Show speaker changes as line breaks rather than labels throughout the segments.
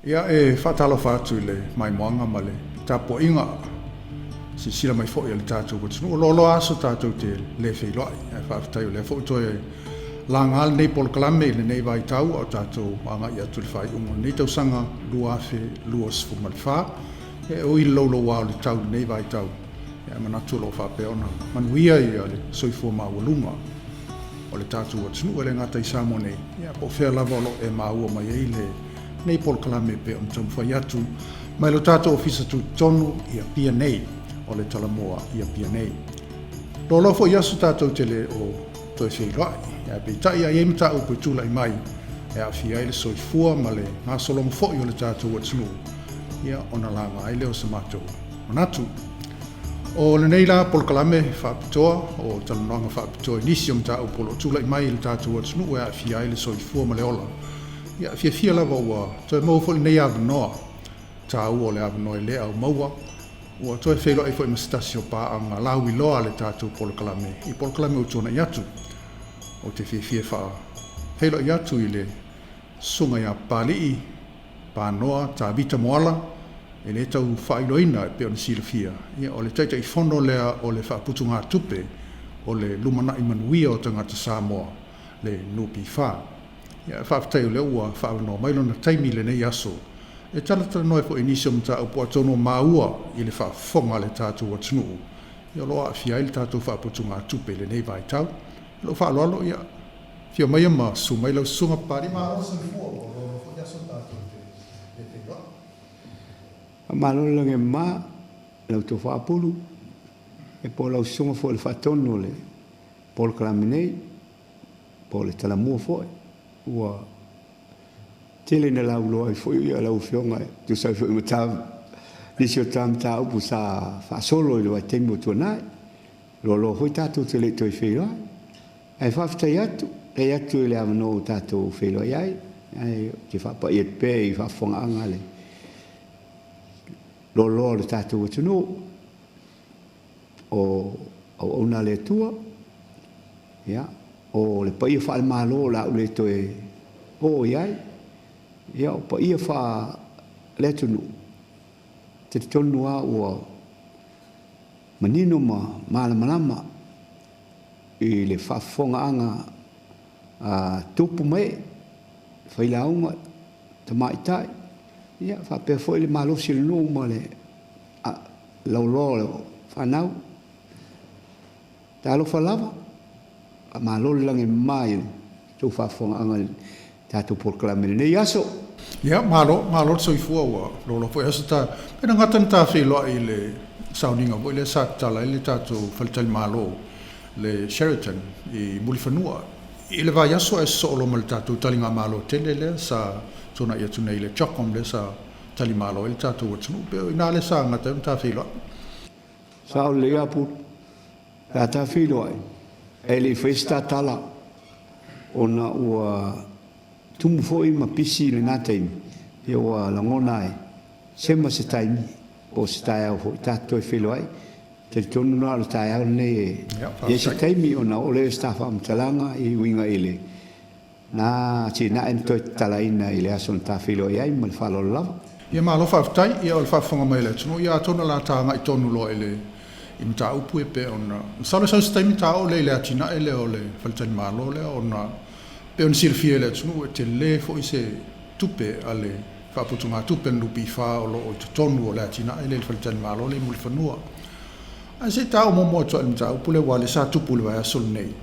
Ia, e faatalofa atu i le maimoaga ma le tapuaiga silasila mai foi a le tatou atunuu. O loaloa aso tatou te le feiloai, ae faafetai o lea foi ua toe laga lenei polokalame i lenei vaitau a o tatou agai atu i le faaiuga o lenei tausaga 2024. E ui i le louloua o le tau i lenei vaitau, ae manatu o lo o faapea ona manuia le soifua maualuga o le tatou atunuu, e le gata i Samoa nei, ia po o fea lava o lo o e maua mai ai lenei polokalame e pei ona taumafai atu mai lo tatou Ofisa Tutotonu i Apia nei, o le Talomua i Apia nei. Loaloa foi aso tatou te le o toe feiloai, ae peitai a i ai mataupu e tulai mai e aafia ai le soifua ma le gasologa foi o le tatou atunuu, ia ona laga ai lea o se matou manatu. O lenei la polokalame faapitoa o talanoaga faapitoa i nisi o mataupu o lo o tulai mai i le tatou atunuu e aafia ai le soifua ma le ola, ia fiafia lava ua toe maua foi lenei avanoa taua o le avanoa e le au maua, ua toe feiloai foi ma se tasi o paaga lauiloa a le tatou polokalame i polokalame ua tuanai atu. Ou te fiafia e faafeiloai atu i le Susuga ia Papalii Panoa Tavita Moala, e le tau faailoaina e pei ona silafia, ia o le Taitaifono lea o le Faaputugatupe o le Lumanai Manuia o Tagata Samoa, le NPF. Ia, faafetai o lea ua faaavanoa mai lona taimi i lenei aso e talatalanoa ai foi i nisi o mataupu atonu o maua i le faafofoga a le tatou atunuu, ia o lo o aafia ai le tatou faaputugatupe i lenei vaitau. I lou faaaloalo, ia, afio maia ma susu mai lau Susuga Papalii. Malo le soifua, ua loaloa foi aso tatou te le feiloai.
Faamalo le lagi e mama i la outou faapulu, ia po o lau susuga foi i le faatonu o le polokalame nei, po o le talamua foi. Ua tele ina lauiloa ai foi lau Afioga e tusa ai foi ma nisi o ta mataupu sa faasolo i le vaitaimi ua tuanai. Loaloa foi tatou te le i toe feiloai. Ae faafetai atu, faafetai atu i le avanoa ua tatou feiloai ai, ae ou te faapai atu pea i faafofogaaga a le loaloa o le tatou atunuu, o auauna a le Atua, ia, o le paia faale-Malo o le a ou le toe oo i ai, ia, o paia faale-atunuu, e talitonu lava ua manino ma malamalama i le faafofogaaga a tupu ma ee, failauga, tamaitai, ia faapea foi le malosi o le nuu ma le lauloa o fanau. Talofa lava, faamalo le lagi e mama i le tou faafofogaaga i le tatou polokalame i lenei aso.
Ia, malo, malo le soifua ua loaloa foi aso ta. Pe na gata na ta feiloai i le sauniga foi lea sa tatala ai le tatou faletalimalo, le Sheraton i Mulifanua i le vaiaso ae sosoo loa ma le tatou taligamalo tele lea sa tuanai atu nei i le CHOGM lea sa talimalo ai le tatou atunuu. Pe o i ina lea sa gata ai ona ta feiloai.
Sao lelei a Pulu. Sa ta feiloai ae le i faia se ta tala ona ua tumu foi ma pisi i lena taimi, ia ua lagona ai sema se taimi po o se taeao foi ta te toe feiloai. Talitonu la o le taeao lenei e i ai se taimi ona oo lea o se ta faamatalaga i uiga i le na atinae na toe tatalaina i le aso na ta feiloai ai ma le faaaloalo lava.
Ia malo faafetai ia o le faafofoga mai a le atunuu ia atonu o le a ta agai tonu loa i le i mataupu e pei ona masalo e sau se taimi ta oo lea i le atinae lea o le faletalimalo lea ona pei ona silafia e le atunuu e tele foi se tupe a le faaputugatupe a le NPF o lo o i totonu o le atinae lea i le faletalimalo lea i Mulifanua. Ae se i ta oo muamua atu lava i le mataupu lea aua o lea sa tupu i le vaiaso lenei.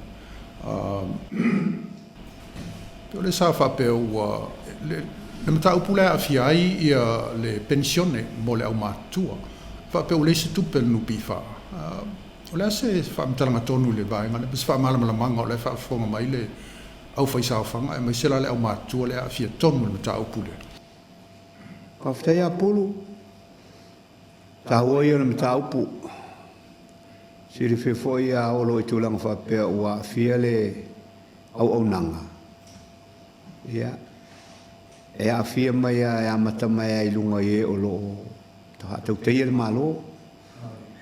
Pei o lea sa faapea ua le mataupu lea e aafia ai ia le penisione mo le aumatutua, faapea ua leai se tupe a le NPF. O le a se faamatalaga tonu i le vaega lea, se faamalamalamaga o la e faafofoga mai le aufaisaofaga aemaise la le aumatutua lea e aafia tonu i le mataupu lea.
Faafetai ia Pulu, taua ia o le mataupu. Silafia foi a oo loa i tulaga faapea ua aafia le auaunaga, ia, e aafia mai lava, e amata mai lava i luga i e o lo o faatautaia le Malo,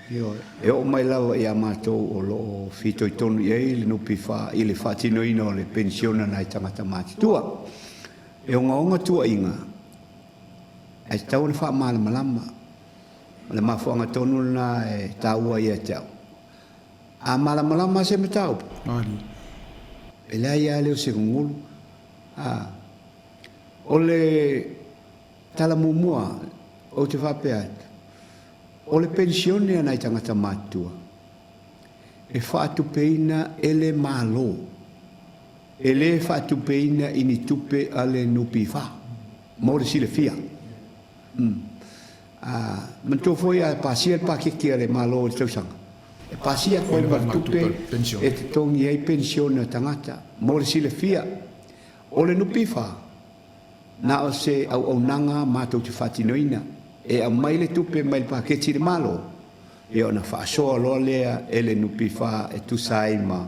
ioe, e oo mai lava ia matou o lo o fitoitonu i ai le NPF i le faatinoina o le penisione a nai tagata matutua. E ogaoga tuuaiga. Ae tatau ona faamalamalama. O le mafuaaga tonu lena e taua ai ia te au. A malamalama se mataupu, e leai lava lea o se gugulu. A, o le tala muamua ou te faapea atu, o le penisione a nai tagata matutua, e faatupeina e le Malo, e le faatupeina i ni tupe a le NPF, mo le silafia. A, manatua foi a pasia le paketi a le Malo i le tausaga, e pasia atu ai ma le tupe e totogi ai penisione a tagata. Mo le silafia, o le NPF, na o se auaunaga matou te faatinoina, e aumai le tupe mai le paketi i le Malo, ia ona faasoa loa lea e le NPF e tusa ai ma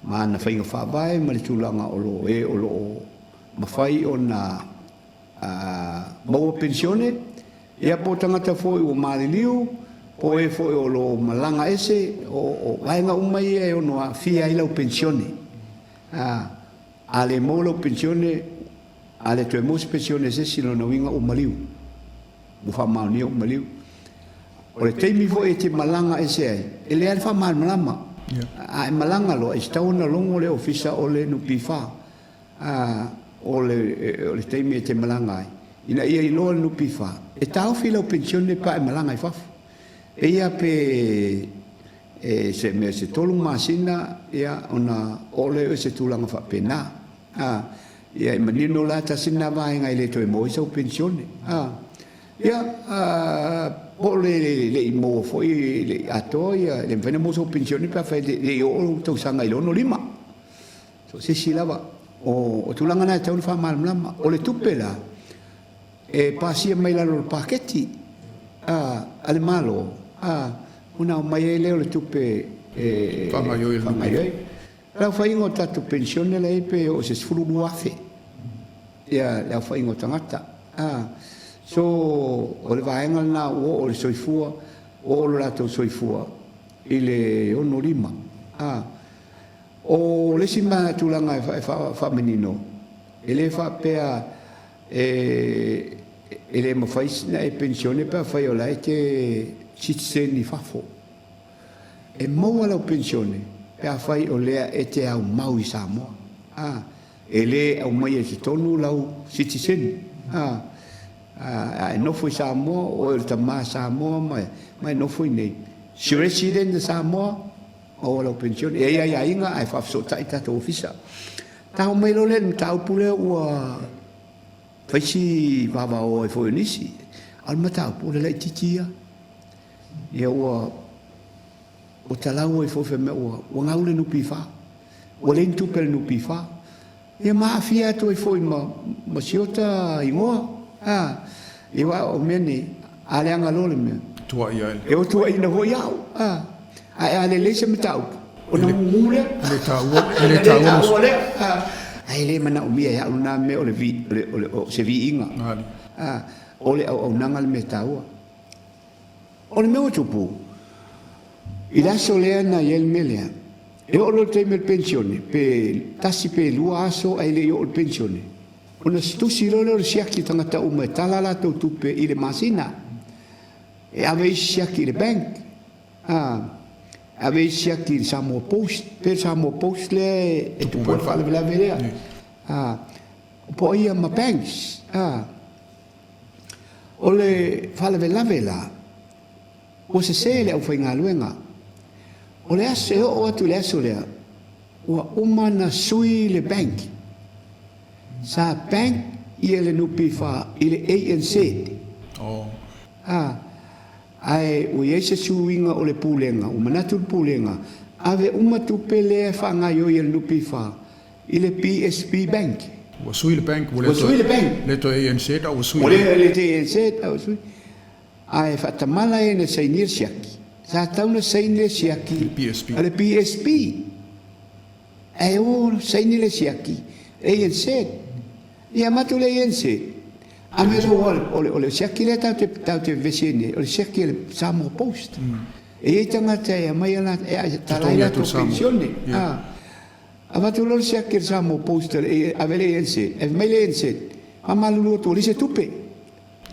ma ana faiga faavae ma le tulaga o lo o e o lo o mafai ona maua penisione, ia po o tagata foi ua maliliu, po o e foi o lo o malaga ese, o vaega uma ia e ono aafia ai lau penisione. A le maua lau penisione, a le toe maua se penisione a se isi, lona uiga ua maliu, ua faamaonia ua maliu. O le taimi foi e te malaga ese ai, e leai le faamalamalama. A e malaga loa, e tatau ona logo le ofisa o le NPF o le taimi e te malaga ai, ina ia iloa le NPF, e taofi lau penisione pe a e malaga i fafo. Eia pe e se mea se tolu masina ia ona oo lea i se tulaga faapena. A, ia e manino la tasi lena vaega e le toe maua ai sau penisione. A, ia, a, po o le le i maua foi le i atoa ia, e le mafai ona maua sau penisione pe afai e le i oo lou tausaga i le 65. So o se isi lava o tulaga na e tatau ona faamalamalama. O le tupe la, e pasia mai lalo o le paketi a le Malo, ona aumai ai lea o le tupe e faagaoioi ai. O le aofaiga o tatou penisione la e i ai pe oo i se 12,000 le aofaiga o tagata. So, o le vaega lena ua oo le soifua, ua oo lo latou soifua i le 65. O le isi tulaga e faamanino, e le faapea e le mafai ona e penisione pe afai o la e te sitiseni i fafo. E maua lau penisione pe afai o lea e te aumau i Samoa. A, e le aumaia i totonu lau sitiseni. A, a e nofo i Samoa, o oe o le tama Samoa ma e nofo i inei, si resident Samoa, Maua lau penisione. E i ai aiaiga ae faafesootai tatou ofisa. Tago mai loa lea i le mataupu lea ua fai si vavao ai foi o nisi. A o le mataupu o le laitiiti ia. Ia ua ua talau ai foi fai mea ua ua gau le NPF. Ua leai ni tupe a le NPF. Ia ma aafia atu ai foi ma, ma si ota igoa. A, ia aua o mea nei, a leaga loa le mea.
Tuuaia ai.
E o tuuaina foi au. A, ae a lelei se mataupu, ona mumu lea.
E le taua, e le taua
lea. Ae le manaomia e au lena mea o le vi, o le, o le, o se viiga. A, o le auaunaga le mea taua. O le mea ua tupu, i le aso lea na i ai le mea lea, e oo loa i le taimi o le penisione, pe tasi pe lua aso ae le i oo i le penisione, ona tusi loa lea o le siaki i tagata uma e tala a latou tupe i le masina, e ave isi siaki i le bank, a, e ave isi siaki i le Samoa Post, pe le Samoa Post lea e tupu ai le faalavelave lea, a, po o ia ma banks, a. O le faalavelave la, ua sese le aufaigaluega. O le aso e oo atu i le aso lea, ua uma ona sui le bank. Sa bank ia le NPF i le ANZ. A, ae ua i ai se suiga o le Pulega, ua manatu le Pulega, ave uma tupe lea e faagaoioi e le NPF I le PSB Bank.
Ua sui le bank,
ua le bank.
Le toe ANZ a ua sui.
Ua le toe ANZ a ua sui. Ae faatamala e na sainia le siaki. Sa tatau na saini le siaki.
Le PSB.
A le PSB. Ae o saini le siaki ANZ. Ia matou le ANZ. Ave loa o le siaki lea tatou te vevesi ai nei, o le siaki a le Samoa Post. E i ai tagata e aumai a latou, e tala ai latou penisione. Avatu loa le siaki a le Samoa Post e ave le ANZ, ave mai le ANZ, faamalulu atu ua leai se tupe.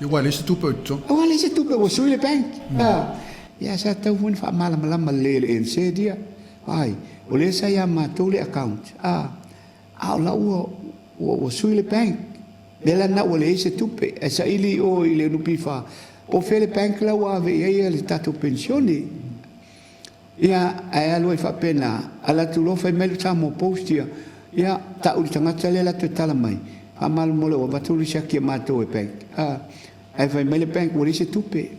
Ia ua leai se tupe o i totonu.
Ua leai se tupe, ua sui le bank. Ia sa tatau foi ona faamalamalama lelei e le ANZ ia. Vaai, o lea sa ia matou le account, a o la ua, ua sui le bank. O lea la lena ua leai se tupe, ae saili i o i le NPF, po o fea le bank la ua ave i ai le tatou penisione. Ia, ae alu ai faapena, alu atu loa fai mai le Samoa Post ia, ia, tau i le tagata lea la toe tala mai, faamolemole ua avatu le siaki a matou e bank, a, ae fai mai le bank ua leai se tupe.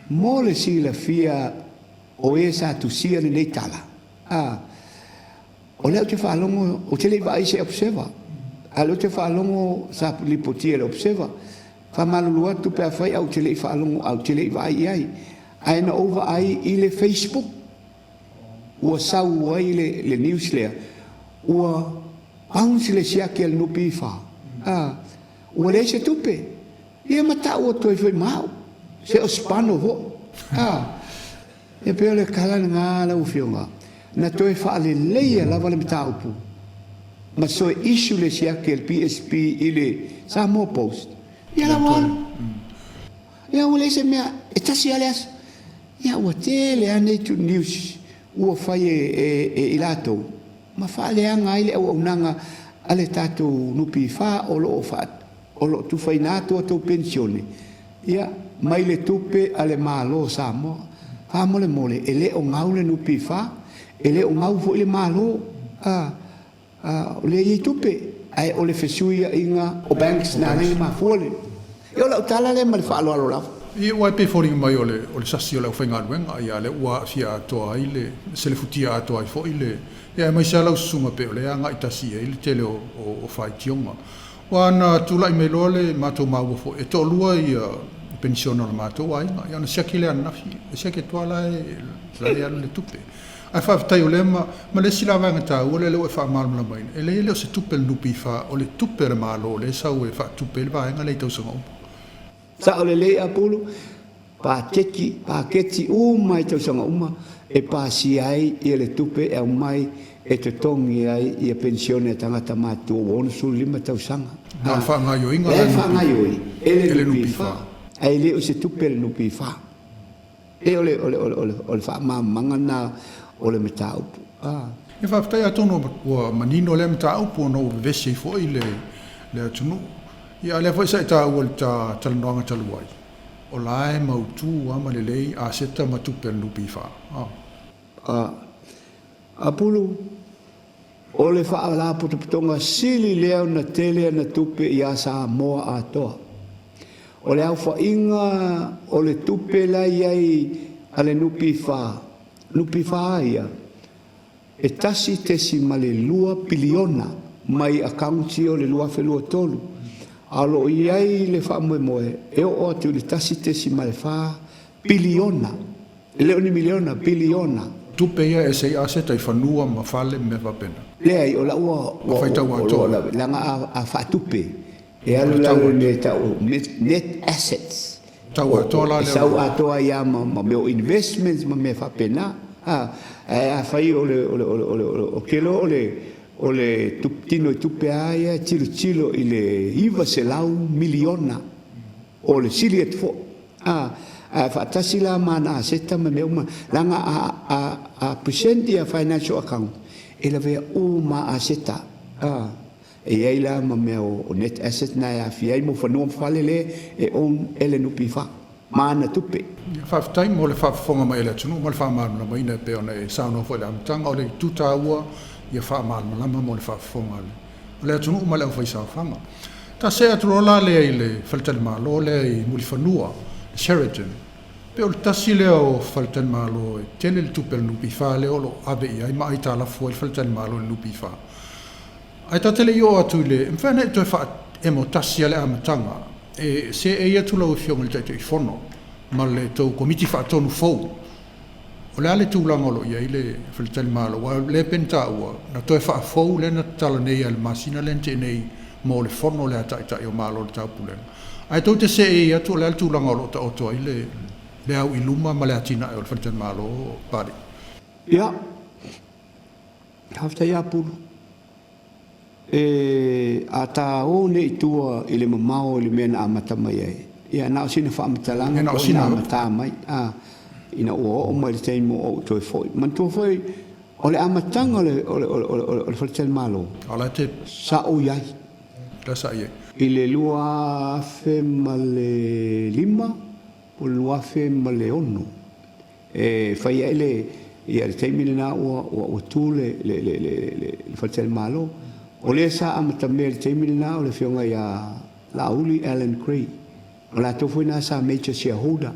Mo le silafia o e sa tusia lenei tala, a, o lea ou te faalogo, ou te le i vaai i se Observer, a o lea ou te faalogo sa lipotia e le Observer. Faamalulu atu pe afai ae ou te le i faalogo ae ou te le i vaai i ai. Ae na ou vaai i le Facebook ua sau ai le, le news lea, ua bounce le siaki a le NPF, a, ua leai se tupe. Ia ma tau atu ai foi ma au, se o spano foi, a. E pei o le tala lena lau Afioga, na toe faaleleia lava le mataupu ma toe issue le siaki a le PSP i le Samoa Post, ia la ua alu. Ia ua leai se mea, e tasi lava le aso. Ia ua tele lava nei news ua fai e i latou ma faaleaga ai le auaunaga a le tatou NPF o lo o o lo o tufaina atu a outou penisione, ia, mai le tupe a le Malo o Samoa. Faamolemole, e le o gau le NPF, e le o gau foi le Malo, a, a, o lea e i ai tupe, ae o le fesuiaiga o banks na ala ai ona mafua le. Ia o lau tala lea ma le faaaloalo lava.
Ia, aua e pei e foliga mai o le, o le sasi o le aufaigaluega, ia, lea ua aafia atoa ai le, selefutia atoa ai foi le, ia, aemaise lava lau susuga pei o lea e agai tasi i ai le tele o, o, o faitioga. Aua na tulai mai loa le matou maua foi, e toalua ia penisione o le matou aiga, ia ona siaki lea ananafi, e siaki atu lava la e, la e alu le tupe. Ae faafetai o lea ma, ma le isi la vaega taua lea lea ua e faamalamalamaina, e leai e le o se tupe a le NPF, o le tupe a le Malo lea e sau e faatupe ai le vaega lea i tausaga uma.
Sao lelei Apulu, paketi, paketi uma i tausaga uma e pasia ai ia le tupe e aumai e totogi ai ia penisione a tagata matutua ua 65 tausaga.
Na o le faagaoioiga la
e faagaoioi e le NPF, ae le o se tupe a le NPF. E o le, o le, o le, o le faamalamalamaga lena o le mataupu.
A. Ia faafetai atonu ua manino lea mataupu ona ua vevesi ai foi le, le atunuu. Ia a o lea foi sa e taua i le ta talanoaga talu ai, o la e mautu lava ma lelei aseta ma tupe a le NPF.
A. A. Apulu, O le Faalapotopotoga sili lea ona tele ana tupe iā Samoa atoa. O le aofaiga o le tupe la i ai a le NPF, NPF ia, e 1.2 piliona mai accounts ia o le 2023, a o lo o i ai le faamoemoe e oo atu i le 1.4 piliona. E le o ni miliona, piliona.
Tupe ia e sei aseta i fanua ma fale ma mea faapena.
Leai, o lau ua, ua,
faitau atoa.
Leaga a, a faatupe, e alu i lalo i le mea e tau o net assets.
Tau atoa la
lea. E sau atoa ai lava ma, ma mea o investments ma mea faapena. A, ae afai o le, o le, o le, o le, o le, iloa o le, o le tino i tupe lava ia e tilotilo i le 900 miliona o le sili atu foi. A, ae faatasi la ma ana aseta ma mea uma, leaga a, a, a present ia financial account, e lavea uma aseta. A, e i ai la ma mea o, o net asset na e aafia ai mo fanua ma fale le e own e le NPF ma ana tupe.
Faafetai mo le faafofoga mai a le atunuu ma le faamalamalamaina e pei ona e saunoa foi i le amataga. O le itu taua ia faamalamalama mo le faafofoga a le o le atunuu ma le aufaisaofaga. Ta see atu loa la lea i le faletalimalo lea i Mulifanua, le Sheraton. Pe o le tasi lea o faletalimalo e tele le tupe a le NPF lea o lo o ave i ai ma aitalafu ai le faletalimalo i le NPF. Ae ta te le i oo atu i le, e mafai ona e toe faaemo tasi lava le amataga e seei atu lau Afioga i le Taitaifono ma le tou Komiti Faatonu fou. O le a le tulaga o lo o i ai le faletalimalo? Aua o lea pei ona taua, na toe faafou lea na tatala nei lava i le masina lea na tea nei mo le fono lea a Taitai o Malo o le Taupulega. Ae tou te seei atu o le a le tulaga o lo o taoto ai le le au i luma ma le atinae o le faletalimalo o Papalii?
Ia, faafetai lava Pulu. E, a ta o nei i tua i le mamao i le mea na amata mai ai. Ia, na o sina faamatalaga po o ina amata mai, a, ina ua oo mai i le taimi ua ou toe foi. Manatua foi, o le amataga o le, o le, o le, o le faletalimalo, sa ou i ai. I le 2005 po o le 2006. E fai ai le, ia le taimi lena ua, ua, ua tu le, le, le, le, le, le faletalimalo. O lea sa amatamea i le taimi lena o le afioga ia Laauli Allan Gray. O latou foi na sa major shareholder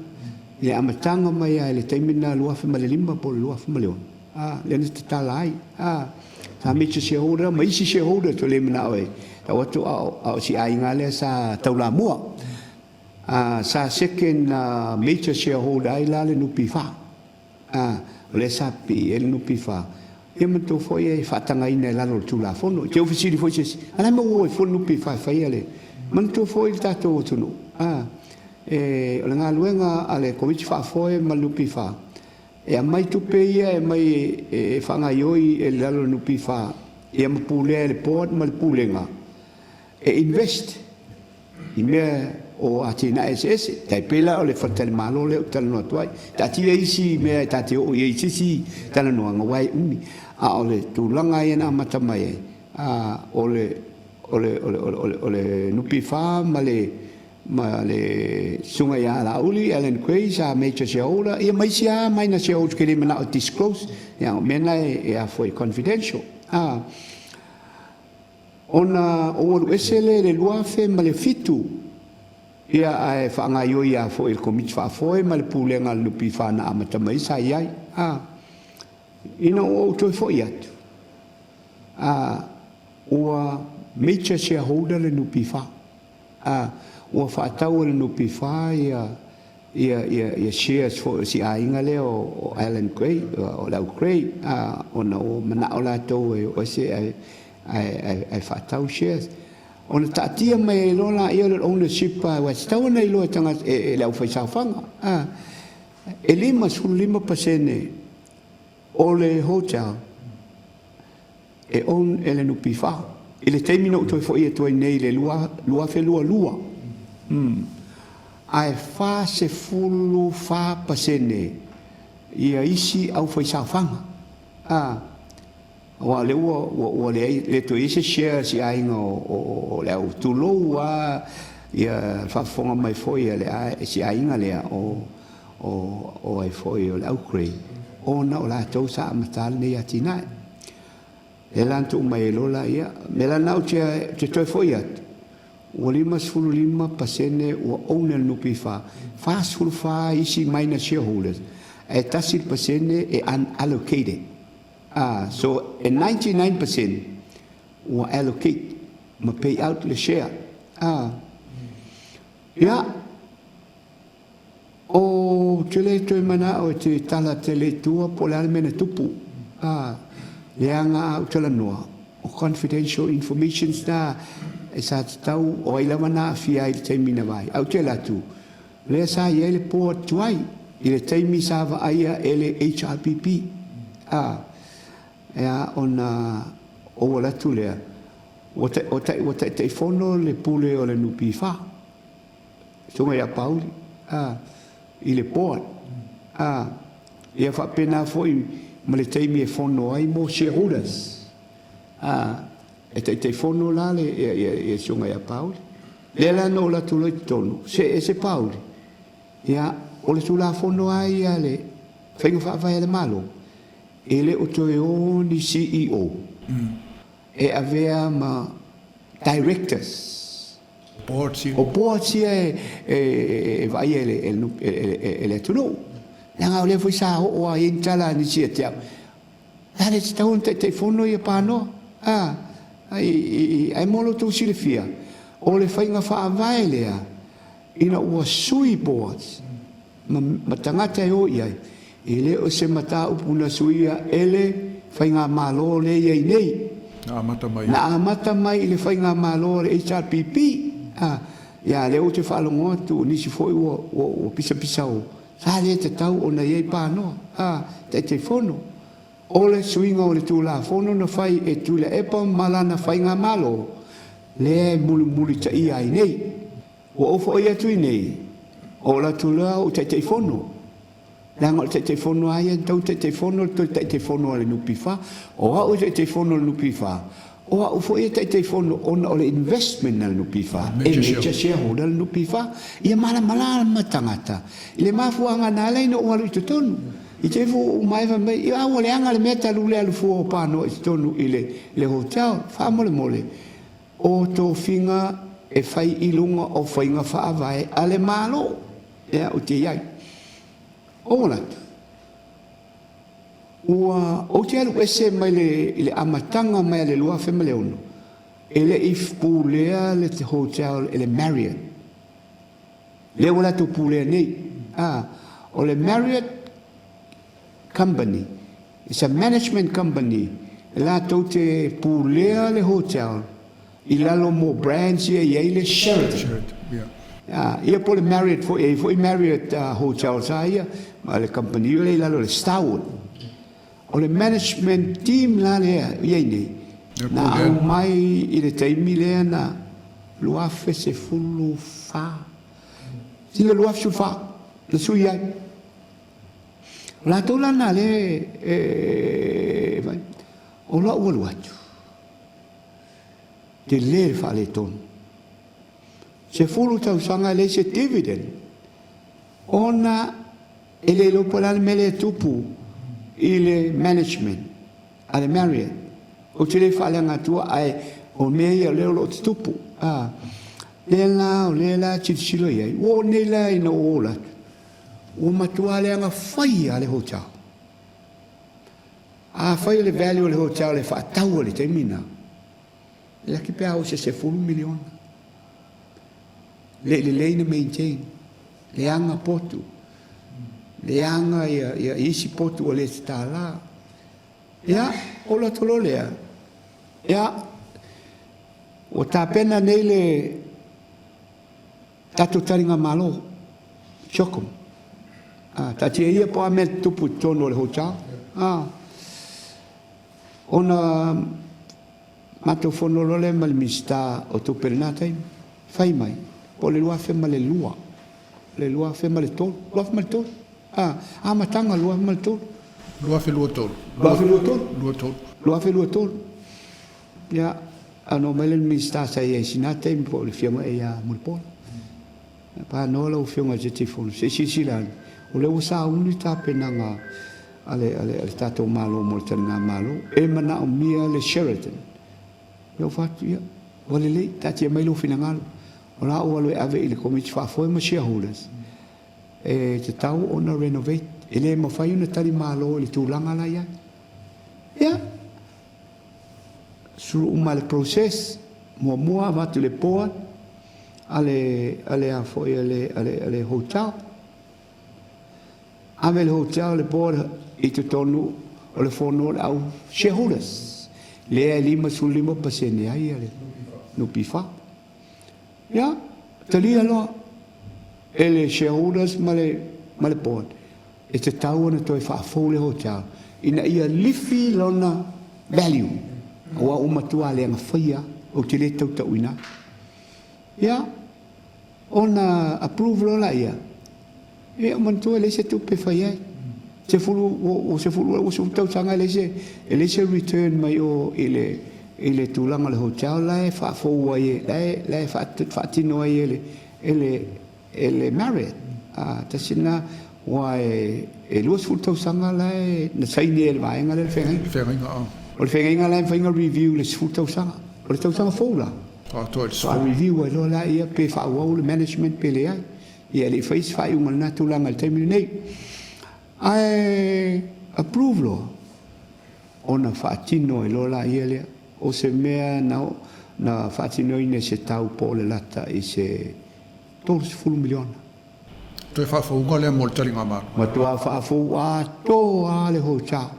i le amataga mai lava i le taimi lena 2005 po o le 2006, a, lea na tatala ai. A, sa major shareholder ma isi shareholder toe le manao e tau atu a o, a o si aiga lea sa taulamua. A, sa second major shareholder ai la le NPF. A, o lea sa pipii ai le NPF. Ia manatua foi e faatagaina i lalo o le Tulafono. I te i ua fesili foi se isi, a la e maua ai fua le NPF e faia le. Manatua foi le tatou atunuu, a, e, o le galuega a le Komiti Faafoe ma le NPF, e aumai tupe ia e aumai e faagaioi e lalo o le NPF, ia ma pulea e le Board ma le Pulega, e invest i mea o atinae eseese. Tai pei la o le faletalimalo lea ou te talanoa atu ai. Taatia isi mea e ta te oo i ai i se isi talanoaga aua e umi. A o le tulaga ia na amata mai ai, a, o le, o le, o le, o le, o le, o le NPF ma le, ma le Susuga ia Laauli, Alan Gray, sa major shareholder, ia ma isi lava minor shareholders ke le manao e disclose, ia o mea na e, e a foi, confidential. A, Ona ou alu ese lea i le 2007, ia ae faagaioi a foi e le Komiti Faafoe ma le Pulega a le NPF na amata mai ai sa i ai. A, ina ua ou toe foi atu, a, ua major shareholder le NPF. A, ua faatau e le NPF ia ia, ia, ia shares foi o si aiga lea o, o Alan Gray, o le au Gray, a, ona ua manao latou e o ese ae, ae, ae, ae faatau shares. Ona taatia mai ai loa laia o le ownership aua e tatau ona iloa e tagata, e, e le aufaisaofaga. A, e 55% o le hotel e own e le NPF. I le taimi na ou toe foi atu ai nei i le 2022, ae 44% ia isi aufaisaofaga. A, aua o lea ua, ua, ua leai, le toe i ai se share a si aiga o, o, o le au, tulou lava ia le faafofoga mai foi a le, si aiga lea o, o, o ai foi o le au Gray, ona o latou sa amata lenei atinae. Lea la na tuu mai ai loa laia. O le mea la lena ou te, ou te toe foi atu, ua 55% ua own e le NPF, 44 isi minor shareholders, ae 1% e unallocated. Ah, so e 99% ua allocate ma pay out le share. Ah, ia, Ou te le toe manao e te tala tele i tua po o le a le mea na tupu. A, leaga a ou talanoa, o confidential informations na e sa tatau, o ai lava na aafia ai i le taimi na vaai. Ae ou te alu atu, o lea sa i ai le board tuai i le taimi sa vaaia e le HRPP. A, e a ona ou alu atu lea, ua, ua taitaifono le pule o le NPF. Susuga ia Pauli, a, i le board, a, ia faapena foi ma le taimi e fono ai mo shareholders, a, e taitaifono la le, ia, ia, ia Susuga ia Pauli. Lea la na ou alu atu loa i totonu, see ese Pauli, ia, o le Tulafono lava ia a le Faiga Faavae a le Malo, e le o toe o ni CEO e avea ma Directors. O boards ia e vaaia e le atunuu. Leaga o lea foi sa oo lava i ai ni tala a nisi ia te au, e le tatau ona Taitaifono ia Panoa. Ae mo lo outou silafia, o le faiga faavae lea ina ua sui boards, ma tagata e o i ai, e le o se mataupu na suia e le Faigamalo lea e i ai nei.
Na amata mai.
Na amata mai i le Faigamalo a le HRPP. A, ia, lea ou te faalogo atu, o nisi foi ua, ua, ua pisapisao, sa le tatau ona i ai panoa, a, Taitaifono. O le suiga o le Tulafono na fai e Tuilaepa ma lana Faigamalo, lea e mulimulitaia ai nei. Ua ou foi atu i inei. Oo atu loa ou Taitaifono. Leaga o le Taitaifono lava ia e tatau ona Taitaifono le toe Taitaifono a le NPF. O au e Taitaifono i le NPF, o au foi e Taitaifono ona o le investment a le NPF, e major shareholder le NPF. Ia malamalama tagata i le mafuaaga na ala ai ona ou alu i totonu. I te i foi ua uma ae fai mai, a ua leaga le mea talu le alu fua o Panoa i totonu i le hotel. Faamolemole, o tofiga e fai i luga o faiga faavae a le Malo. Ea ou te i ai. Ou manatu, ua ou te alu ese mai le, i le amataga mai a le 2006, e le i pulea le hotel e le Marriott. Lea ua latou pulea nei. A, o le Marriott Company, it's a management company, latou te pulea le hotel i lalo mo brands ia e i ai le Sheraton. Sheraton, yeah. Ah, ia po o le Marriott foi, e i ai foi Marriott Hotels a ia, ma le kamupani lea i lalo o le Starwood. O le management team la lea e i ai nei, na aumai i le taimi lea na 2014, sila 2014, na sui ai. O latou la na lea e fai, o lau alu atu, tele le faaletonu. 10 tausaga e leai se dividend ona e le iloa po o le a le mea lea e tupu i le management a le Marriott. Ou te le faaleaga atua ae o mea ia o lea o lo o tutupu. A, lea la o lea la e tilotilo i ai. Ua oo nei la ina ua ou ola atu, ua matua leaga fai lava le hotel. Afai o le value o le hotel e faatau i le taimi lena, E laki pe a oo i se 10 miliona. Le i lelei na maintain. Leaga potu. Leaga ia, ia isi potu ua le tatala. Ia, o le atu loa lea. Ia, ua tapena nei le tatou taligamalo, CHOGM. Ah, taatia ia po o a mea tutupu i totonu o le hotel. Ah, Ona matou fono loa lea ma le Minisita o Tupe i lena taimi, fai mai, po o le 2002, le 2003, 2003, a, amataga 2003.
2023.
2023. 23. 2023. Ia, ona oo mai lea i le Minisita sa i ai i sina taimi po o le Afioga ia Mulipola. Paanoa lau Afioga i le Taitaifono, se i silasila ane, o lea ua sauni le tapenaga a le, a le, a le tatou Malo mo le taligamalo, e manaomia le Sheraton. Ia ou fai atu, ia, ua lelei, taatia mai lou finagalo, o la ou alu e ave i le Komiti Faafoe ma shareholders, e tatau ona renovate, e le mafai ona talimalo i le tulaga la i ai. Ia, sulu uma le process, muamua avatu i le board a le, a le a foi a le, a le, a le hotel, Ave le hotel le board i totonu o le fono o le au shareholders lea e 55% ai le NPF. Ia, talia loa e le shareholders ma le, ma le board e tatau ona toe faafou le hotel ina ia lifi lona value aua ua matua leaga faia ou te le tautauina ai. Ia, ona approve loa laia, ia ou manatua e leai se tupe e fai ai. 10, ua 10, ua 10 tausaga e leai se, e leai se return mai o i le, i le tulaga o le hotel la e faafou ai, e, la e, la e faatino ai e le, e le, e le Marriott. A, tasi lena, aua e, e 20 tausaga la e, na saini ai e le vaega lea le feagaiga.
Feagaiga, a.
O le feagaiga la e mafai ona review i le 10 tausaga. O le tausaga fou la.
Atoa i le 10.
Faa-review ai loa lea pe faaauau le management pe leai. Ia e le i faia se faaiuga i lena tulaga i le taimi lenei. Ae approve loa ona faatino ai loa laia lea. O se mea na, na faatinoina i se tau po o le lata i se $30 miliona.
Toe faafouga lea mo le taligamalo.
Matua faafou atoa lava le hotel.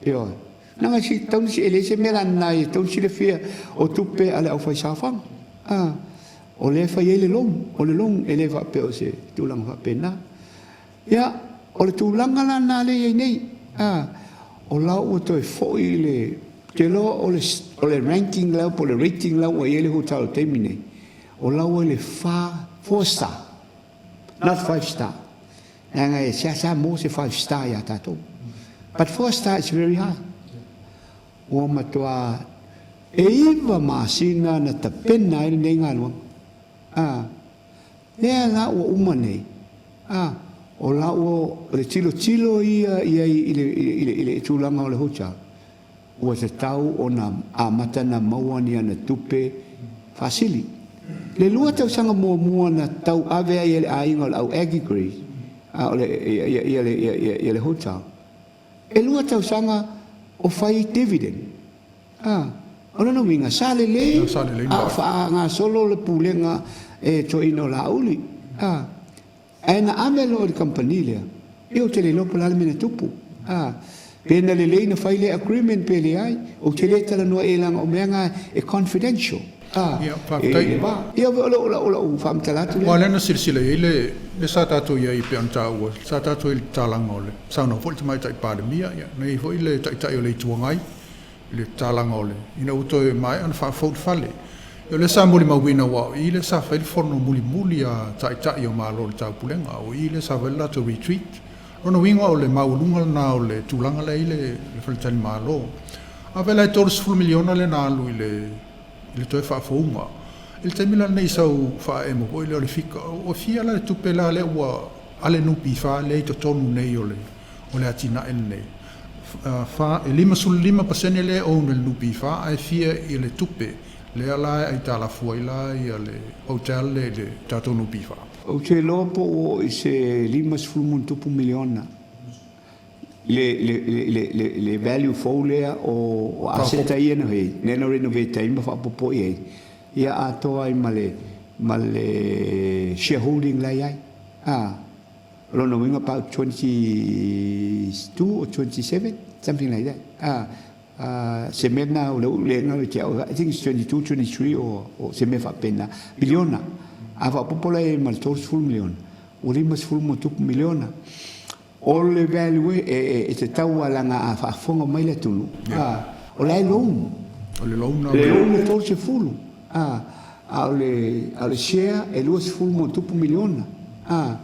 Ioe. Leaga si tau si e leai se mea lana e tau silafia o tupe a le aufaisaofaga. A, o lea e fai ai le loan, o le loan e le faapea o se tulaga faapena. Ia, o le tulaga la lena lea e i ai nei, a, o la ua toe foi i le, ou te iloa o le, o le ranking la po o le rating la ua i ai le hotel i le taimi nei, o la ua i le fa, four star. Not five star. Leaga e seasea maua se five star ia tatou. But four star is very high. Ua matua e iva masina na tapena ai lenei galuega. A, lea la ua uma nei, a, o la ua, o le tilotilo ia i ai i le, i le, i le tulaga o le hotel, ua tatau ona amata na maua ni ana tupe faasili. Le lua tausaga muamua na tauave ai e le aiga o le au Aggie Grey, a o le, ia, ia, ia, ia, ia, ia le hotel, e lua tausaga o fai dividend. A, o lona uiga, sa lelei, a o faagasolo le pulega e toeaina o Laauli. A, ae na ave loa i le kamupani lea, ia ou te le iloa po o le a le mea na tupu. A, pe na lelei na fai lea agreement pe leai, ou te le talanoa i ai leaga o mea na e confidential. A,
Ia, faafetai.
e va. Ia, o lau faamatala atu lea.
Aua o lea na silasila i ai le mea sa tatou i ai e pei ona taua, sa tatou i le tatalaga o le saunoa foi le Tamaitai Palemia, ia, na i ai foi le Taitai o le Itu Agai i le tatalaga o le, ina ua toe maea ona faafou le fale. Ia o lea sa molimauina aua o i lea sa fai le fono mulimuli a Taitai o Malo o le Taupulega, o i lea sa fai le latou retreat. O lona uiga o le maualuga lena o le tulaga lea i le faletalimalo. Afai la e $30 miliona lea na alu i le i le toe faafouga, i le taimi la lenei i sau faaemo foi lea o le fika, ua fia la le tupe la lea ua a le NPF lea i totonu nei o le o le atinae lenei? Fa, e 55% lea e own e le NPF ae fia i le tupe lea la e aitalafu ai la ia le hotel lea i le tatou NPF?
Ou te iloa po ua oo i se 50 ma ona tupu miliona le value fou lea o aseta ia na fai, lea na renovate ai ma faaopoopo i ai, ia atoa ai ma le shareholding la e i ai. O lona uiga about 22 or 27, something like that. Se mea lena o lea ua le galo ia te au, I think it's 22, 23 or se mea faapena, miliona. A faaopoopo la i ai ma le 30 miliona, ua 50 ma tupu miliona. O le value e tatau lava leaga a faafofoga mai le atunuu, o la e loan.
O le loan
Le loan e 30, a o le share e 20 ma tupu miliona. A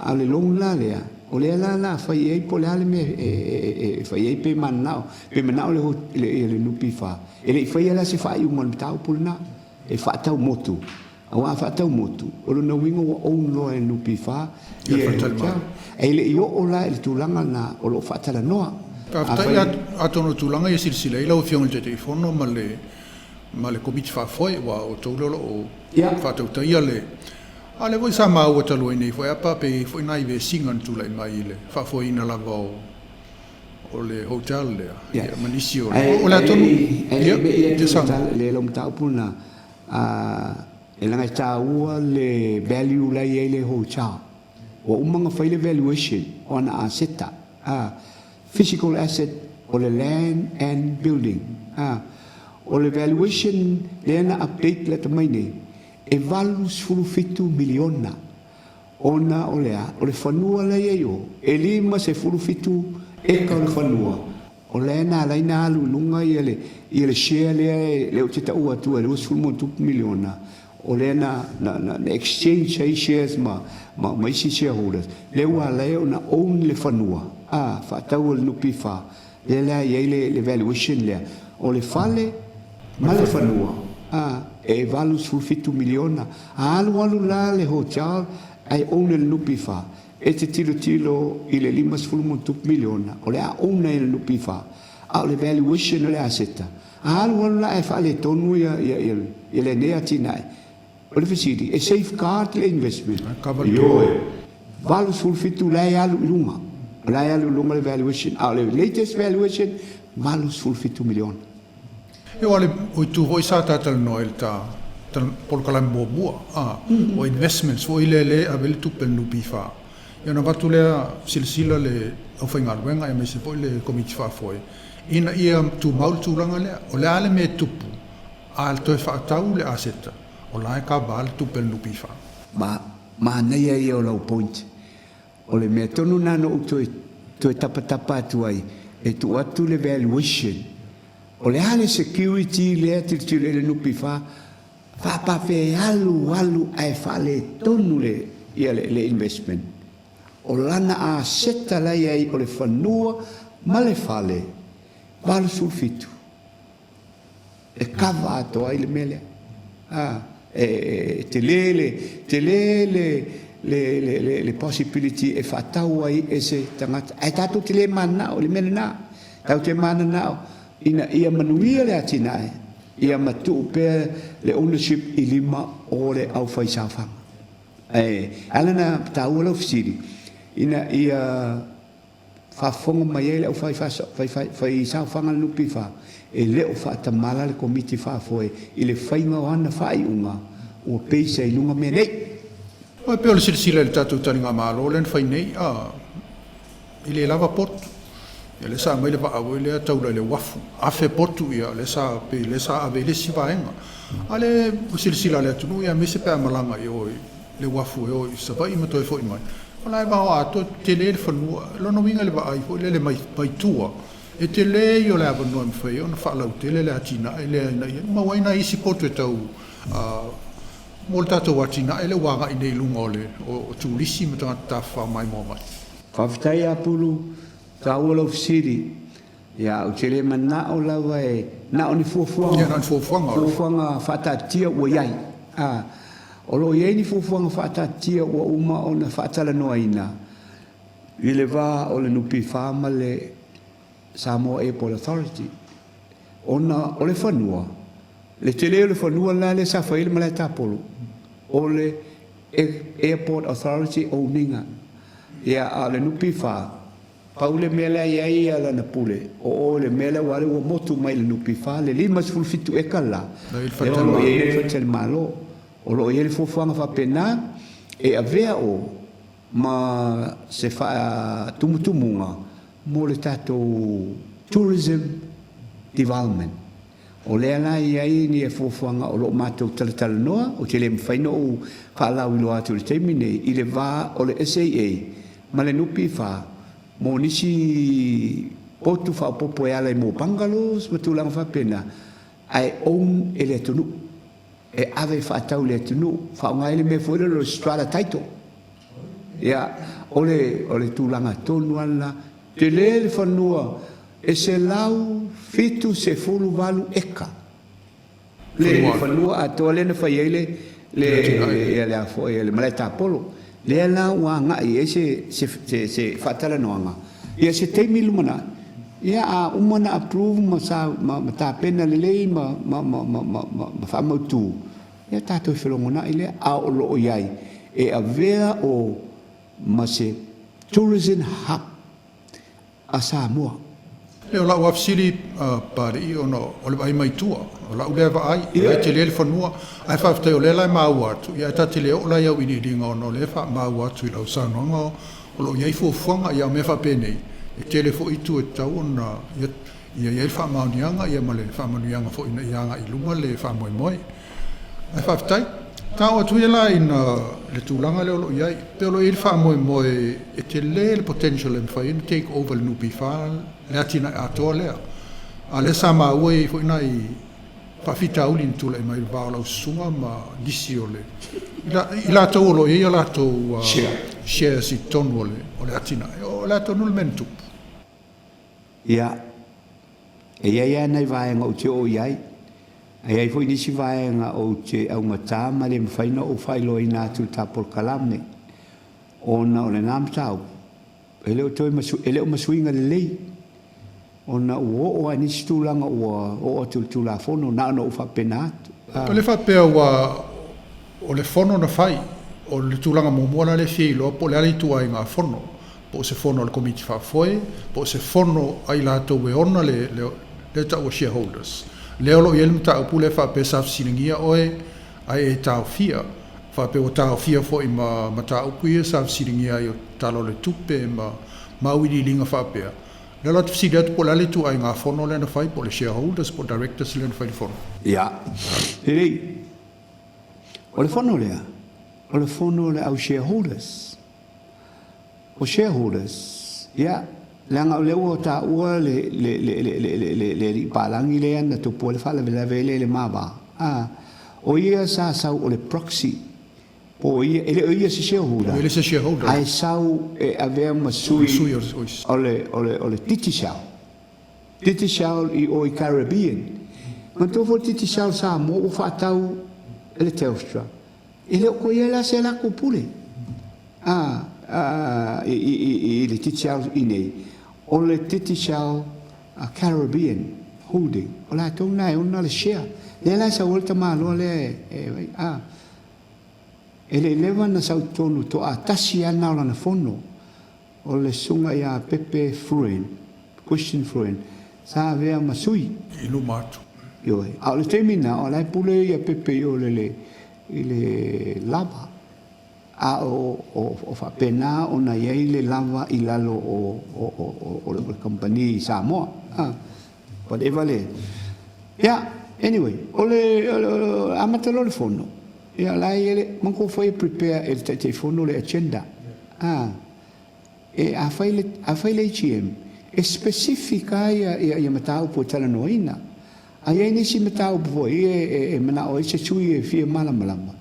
o le loan la lea, o lea la o le a fai i ai po o le a le mea e fai ai pe mananao, pe manao le NPF. E le i faia la se faaiuga o le mataupu lena, e faatau motu. Aua a faatau motu, o lona uiga ua own loa e le NPF ia le hotel. E le i oo la i le tulaga lena o lo o faatalanoa.
Faafetai, atonu o tulaga ia e silasila i ai lau Afioga i le Taitaifono ma le ma le Komiti Faafoe, aua o outou lea o lo o faatautaia le. A o lea foi sa maua talu ai nei foi a pe i ai foi nai vesiga na tulai mai i le faafoeina lava o le hotel lea, ia, ma nisi o le, o le atonu,
ia, e te. Le lau mataupu lena, e leaga e taua le value la e i ai le hotel. Ua uma ona fai le valuation o ana aseta, physical asset o le land and building. O le valuation lea na update lata mai nei, E 87 miliona ona o le a? O le fanua la e i ai o, e 57 eka o le fanua, o lea na ala ai na alu i luga ia le, ia le share lea e, lea ou te taua atua e 20+ miliona, o lea na, na, na, na exchange ai shares ma, ma, ma isi shareholders, lea ua ala ai ona own le fanua, a, faatau e le NPF, Lea la e i ai le valuation lea, o le fale ma le fanua, a, e 87 miliona. A alualu la le hotel ae own e le NPF, e te tilotilo i le 50+ miliona o le a own ai e le NPF, a o le valuation o le aseta, a alualu la ae faaletonu ia lenei atinae, O le fesili, e safeguard le investment? Ioe. 87 la e alu i luga. O la e alu i luga le valuation. A o le latest valuation, 87 miliona.
Ioe, o le itu foi sa ta talanoa ai i le ta polokalame muamua, a, o investments foi lea lea e ave ai le tupe a le NPF. Ia ona avatu lea silasila le aufaigaluega aemaise foi le Komiti Faafoe ina ia tumau le tulaga lea. O le a le mea e tupu a toe faatau le aseta, o la e kava le tupe a le NPF.
Ma, manaia ia o lau point. O le mea tonu lena na ou toe, toe tapatapa atu ai, e tuu atu le valuation. O le a le security lea e tilotilo i ai le NPF, faapafea e alu alu ae faaletonu le. ia le, le investment, o lana aseta la e i ai o le fanua ma le fale, 87. E kava atoa ai le mea lea. A, e, e tele le, tele le, le, le, le, le possibility e faatau ai e se tagata. Ae tatou te le mananao i le mea lena. Tatou te mananao ina ia manuia le atinae, ia matuu pea le ownership i lima o le aufaisaofaga. Ae ala ona taua lau fesili, ina ia faafofoga mai ai le aufaisaofaga a le NPF, e le o faatamala le Komiti Faafoe i le faiga o ana faaiuga ua peisa i luga mea nei.
E pei o le silasila i le tatou taligamalo lea na fai nei, a, e le lava potu. Ia lea sa aumai le vaa foi lea taula i le uafu, 1000 potu ia lea sa pei lea sa ave i le isi vaega. A lea ua silasila le atunuu ia aemaise pe a malaga i o i le uafu e o i Savaii ma toe foi mai, o la e vao atoa, tele le fanua. O lona uiga i le vaai foi lele mai mai tua, e tele ia o le avanoa e mafai ai ona faalautele le atinae lea ina ia maua ai nai isi potu e tau mo le tatou atinae lea ua agai nei i luga o le o turisi ma tagata tafafao maimoa mai.
Faafetai ia Pulu, taua lau fesili. Ia, ou te le manao lava e na o ni fuafuaga,
Ia, na o ni fuafuaga.
fuafuaga faataatitia ua i ai. A, o lo o i ai ni fuafuaga faataatitia ua uma ona faatalanoaina i le va o le NPF ma le Samoa Airport Authority, ona o le fanua, le tele o le fanua la lea sa fai ai le malae tapolo, o le Airport Authority owning-a. Ia, a o le NPF, Pau le mea la e i ai lana pule, o o i le mea lea aua lea ua motu mai i le NPF le 57 eka la, lea o lo o i ai le faletalimalo. O lo o i ai le fuafuaga faapena e avea o ma se faatumutumuga mo le tatou tourism development. O lea la e i ai ni fuafuaga o lo o matou talatalanoa, ou te le mafai ona ou faalauiloa atu i le taimi nei, i le va o le SAA ma le NPF mo nisi potu faaopoopo e ala i mo bungalows ma tulaga faapena, ae own e le atunuu, e ave e faatau i le atunuu, faaaoga ai le mea foi lea o le strata title. Ia, o le, o le tulaga tonu lava lena. Tele le fanua e 178 eka le fanua atoa lea na fai ai le, le, ia le a foi, le malae tapolo. Lea la ua agai i ai se, se, se, se faatalanoaga. Ia se taimi lumanai, ia a uma ona approve ma sa, ma, ma tapena lelei ma, ma, ma, ma, ma, ma, ma faamautu, Ia tatou felogonai lea, a o lo o i ai e avea o ma se tourism hub a Samoa.
E o lau afesili Papalii ona o le vaai mai tua, o lau lea vaai, o la e tele le fanua, ae faafetai o lea la e maua atu, ia ae ta te le oo la i auiliiliga ona o lea e faamaua atu i lau saunoaga o lo o i ai fuafuaga, ia o mea faapenei, e tele foi itu e tatau ona Ia i ai le faamaoniaga ia ma le faamanuiaga foi ina ia agai i luma le faamoemoe. Ae faafetai. Ta oo atu ia la ina le tulaga lea o lo o i ai, pe o lo o i ai le faamoemoe e tele le potential e mafai ai ona take over le NPF le atinae atoa lea. A o lea sa maua e i ai foi nai faafitauli na tulai mai i le va o lau susuga ma nisi o le i latou o lo o i ai a latou shares i totonu o le atinae. O le a tonu le mea na tupu?
Ia, e i ai lava nai vaega ou te oo i ai, a i ai foi nisi vaega ou te augata ma le mafai ona ou faailoaina atu i le ta polokalame, ona o lena mataupu, e le o toe masu, e le o masuiga lelei, ona ua oo lava i nisi tulaga ua oo atu i le Tulafono, na ona ou faapena atu.
O le faapea ua o le fono na fai, o le tulaga muamua la lea e fia iloa po o le a le ituaiga fono. po o se fono a le Komiti Faafoe, po o se fono a i latou e ona le, lea e taua shareholders. Lea o lo o i ai le mataupu lea faapea sa fesiligia oe ae e taofia, faapea ua taofia foi ma mataupu ia sa fesiligia ai o Tala o le Tupe ma ma auiliiliga faapea. Lea la ou te fesili atu po o le a le ituaiga fono lea na fai, po o le shareholders po o directors lea na fai le fono.
Ia, lelei. O le fono lea, o le fono a le au shareholders. O shareholders, ia, leaga o lea ua taua le, le, le, le, le, le, le, le alii palagi lea na tupu ai le faalavelave lea i le ma va, a, o ia sa sau o le proxy. Po o ia, e le o ia se shareholder.
E le se shareholder.
Ae sau e avea ma sui o le, o le, o le Digicel. Digicel i o i Caribbean. Manatua foi le Digicel Samoa ua faatau e le Telstra. E le o toe i ai la se latou pule a, a, i, i, i, i le Digicel i nei. O le Digicel Caribbean Holding, o latou na e ona le share. Lea la e sau ai le tamaloa lea e, e, a, E le i leva na sau totonu toa tasi a na o lana fono, o le susuga ia Pepe Fruin, Christian Fruin, sa avea ma sui.
I luma atu.
Ioe. A o le taimi na, o la e pule ia Pepe i o le, i le lava, a o, o, o faapena ona i ai le lava i lalo o, o, o, o, le kamupani i Samoa. A, whatever le. Ia, anyway, o le, o le, o le amata loa le fono, Ia la e i ai le, manatua foi e prepare e le Taitaifono le agenda. A, e, a fai le, a fai le AGM, e specific lava ia, ia, ia mataupu e talanoaina. A i ai nisi mataupu foi e, e, e manao ai se sui e fia malamalama,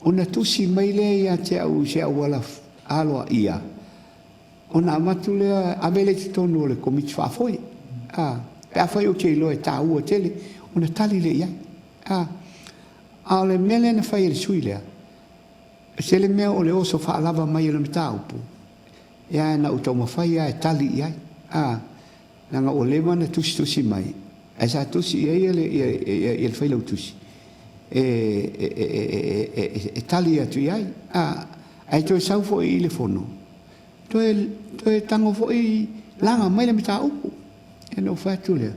ona tusi mai lea ia te au i se auala aloaia, ona avatu lea, ave lea i totonu o le Komiti Faafoe. A, pe afai ou te iloa e taua tele, ona tali lea i ai. A. A o le mea lea na fai e le sui lea, e tele mea o le oso faalava mai o le mataupu, ia na ou taumafai lava e tali i ai, a, leaga ua leva ona tusitusi mai, ae sa tusi i ai le, ia, ia, ia le failautusi e, e, e, e, e, e tali atu i ai, a, ae toe sau foi i le fono, toe, toe tago foi laga mai le mataupu. Ia na ou fai atu lea,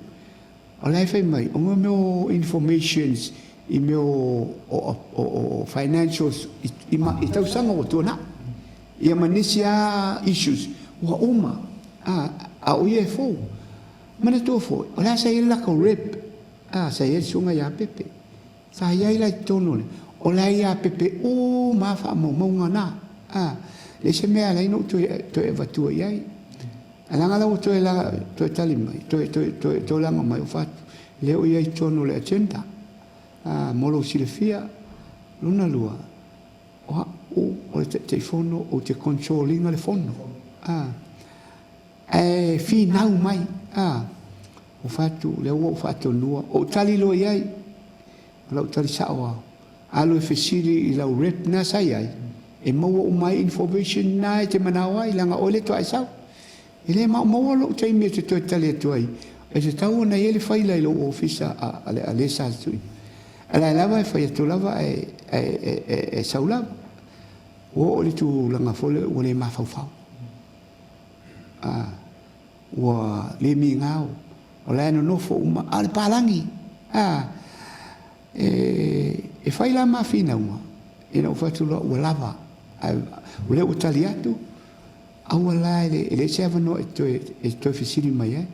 O la e fai mai, o mea o informations i mea o financials i tausaga ua tuanai, ia ma nisi lava issues ua uma, a o ia e fou. Manatua foi, o la sa i ai le latou rep, sa i ai le susuga ia Pepe, sa i ai la i totonu o le, o la e ia Pepe uma lava faamaumauga na, leai se mea e ala ai ona ou toe avatua i ai. Ae leaga la ua toe la, toe tali mai, toe, toe, toe, toe laga mai o fatu, lea ua i ai i totonu o le agenda. A, mo lou silafia, lona lua, o a'u o le Taitaifono ou te control ina le fono. A, ae finau mai, a, o fatu, lea ua ou faatonua, ou tali loa i ai, o lau tali sa'o lava, Alu e fesili i lau rep na sa iai, e maua uma ai information na e te manao ai, leaga oe le toa e sau. E le maomaoa lou taimi e te toe tali atu ai, e tatau ona i ai le faila i lou ofisa a, a, a le sa tui. A la lava e fai atu lava ae, ae, e, e, e sau lava. Ua oo i le tulaga foi lea ua le mafaufau. A, ua le migao, o la e nonofo uma, a o le palagi. A, E fai la ma finauga, ina ua fai atu loa ua lava, ae o lea ua tali atu, aua la e leai se avanoa e toe, e toe fesili mai ai.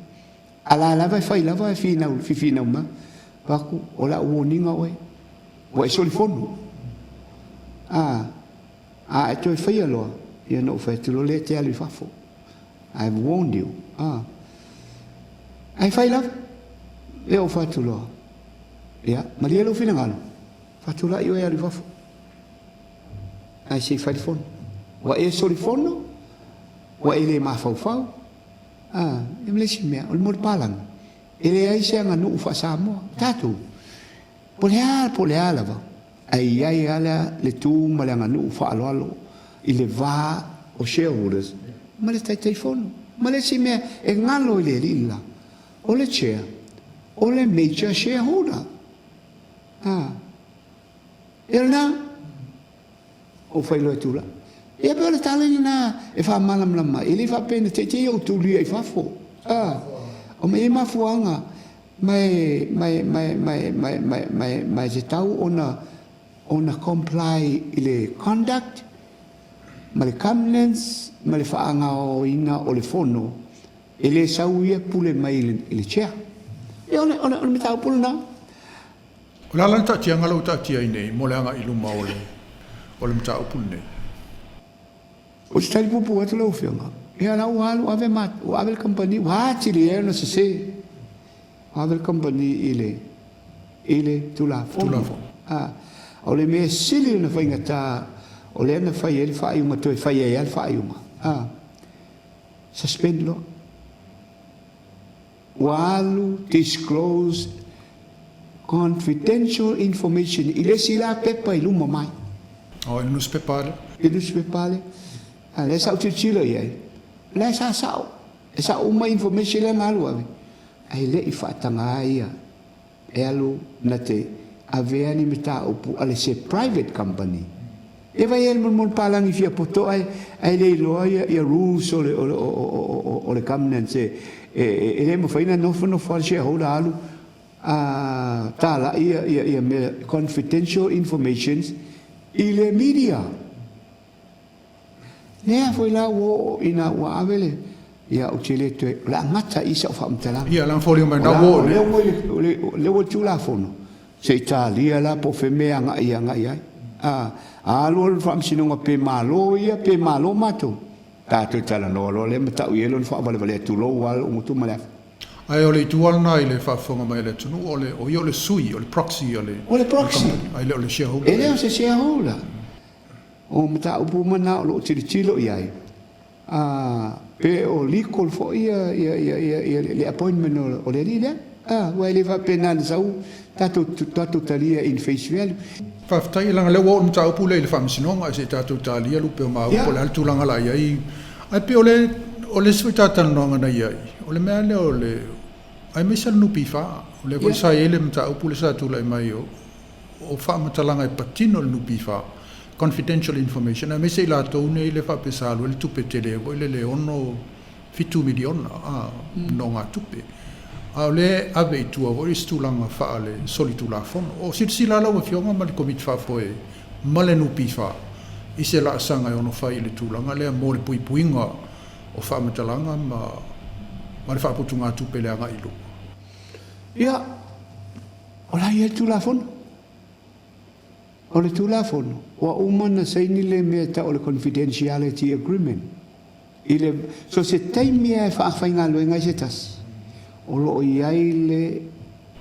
A la lava e fai lava e finau, fifinau mai, fai atu, o le a ou warn ina oe, ua e solifono. A, a e toe faia loa, ia ona ou fai atu loa lea e te alu i fafo. I have warned you. A, ae fai lava, lea ua fai atu loa. Ia, malie lou finagalo, faatulai oe e alu i fafo, ae se i fai le fono. Ua e solifono, ua e le mafaufau, a, ia ma le isi mea, o le mea o le palagi, e leai se aganuu faa-Samoa. Tatou, po o le a, po o le a lava, ae i ai lava le tu ma le aganuu faaaloalo i le va o shareholders ma le Taitaifono. Ma le isi mea e galo i le alii le la, O le chair, o le major shareholder. A. Ia lena, ou fai loa e tula. Ia pei o le tala lena e faamalamalama ai. E le faapea na teitei ou tulia i fafo. A. O mea e mafuaaga ma e, ma e, ma e, ma e, ma e, ma e, ma e, ma e tatau ona, ona comply i le conduct ma le governance ma le faagaoina o le fono. E le sau ia pule mai i le chair. Ia o le, o le, o le mataupu lena.
O le a la le taatiaga lea ua taatia ai nei mo le agai i luma o le, o le mataupu lenei?
Ou te tali puupuu atu lau Afioga, ia la ua alu ave ma, ua ave le kamupani, ua atili ai ona sese. Ua ave le kamupani i le, i le Tulafono. Tulafono. A, o le mea sili ona faigata O lea na fai ai le faaiuga, toe fai ai lava le faaiuga. A. Suspend loa. Ua alu disclose confidential information i le isi la pepa i luma mai.
Oh, i le nusipepa lea.
I le nusipepa lea. A lea sa ou tilotilo i ai, o la e sa sao. E sao uma information lea na alu ave, ae le i faataga ia e alu na te avea ni mataupu a le se private company. E vai ai le molimoli palagi fia poto ae ae le iloa ia ia rules o le o le o o le governance e e e le mafai ona nofonofo lava le shareholder alu a talai ia ia ia mea confidential informations i le media. Lea foi la ua oo ina ua ave le, ia ou te le toe, o le a gata i i sau faamatalaga.
Ia, la foliga mai na ua oo
i le. O lea ua i le Tulafono, se i talia la po o fea mea e agai agai ai. A, a alu alu i le Faamasinoga pe malo ia pe malo matou, tatou talanoa loa lea ma tau i ai lona faavalevalea, tulou lava lou gutu ma le afa.
Ae o le itu lava lena i le faafofoga mai a le atunuu, o le, o ia o le sui, o le proxy a le.
O le proxy.
Ae le o le shareholder.
E le o se shareholder. O mataupu uma na o lo o tilotilo i ai, a, pe o legal foi ia, ia, ia, ia, ia le appointment o le alii lea. A, aua e le faapena na sau tatou, tatou talia in face value.
Faafetai, leaga o lea ua oo le mataupu lea i le Faamasinoga, se i tatou talia lupe o maua po o le a le tulaga o le a i ai. Ae pei o le, o le isi foi ta talanoaga na i ai, o le mea lea o le, aemaise lava le NPF, o lea foi sa i ai le mataupu lea sa tulai mai o, o faamatalaga e patino i le NPF, confidential information, aemaise i latou nei lea faapea sa alu ai le tupe tele foi lele e 6, 7 miliona nogatupe. A o lea e ave i tua foi isi tulaga faale-solitulafono. O silasila lau Afioga ma le Komiti Faafoe ma le NPF i se laasaga e ono fai i le tulaga lea mo le puipuiga o faamatalaga ma le faaputugatupe i le agai i luma.
Ia, O la e i ai le Tulafono. O le Tulafono, ua uma ona saini le mea e tau o le Confidentiality Agreement. I le, so se taimi lava e faafaigaluega ai se tasi, o lo o i ai le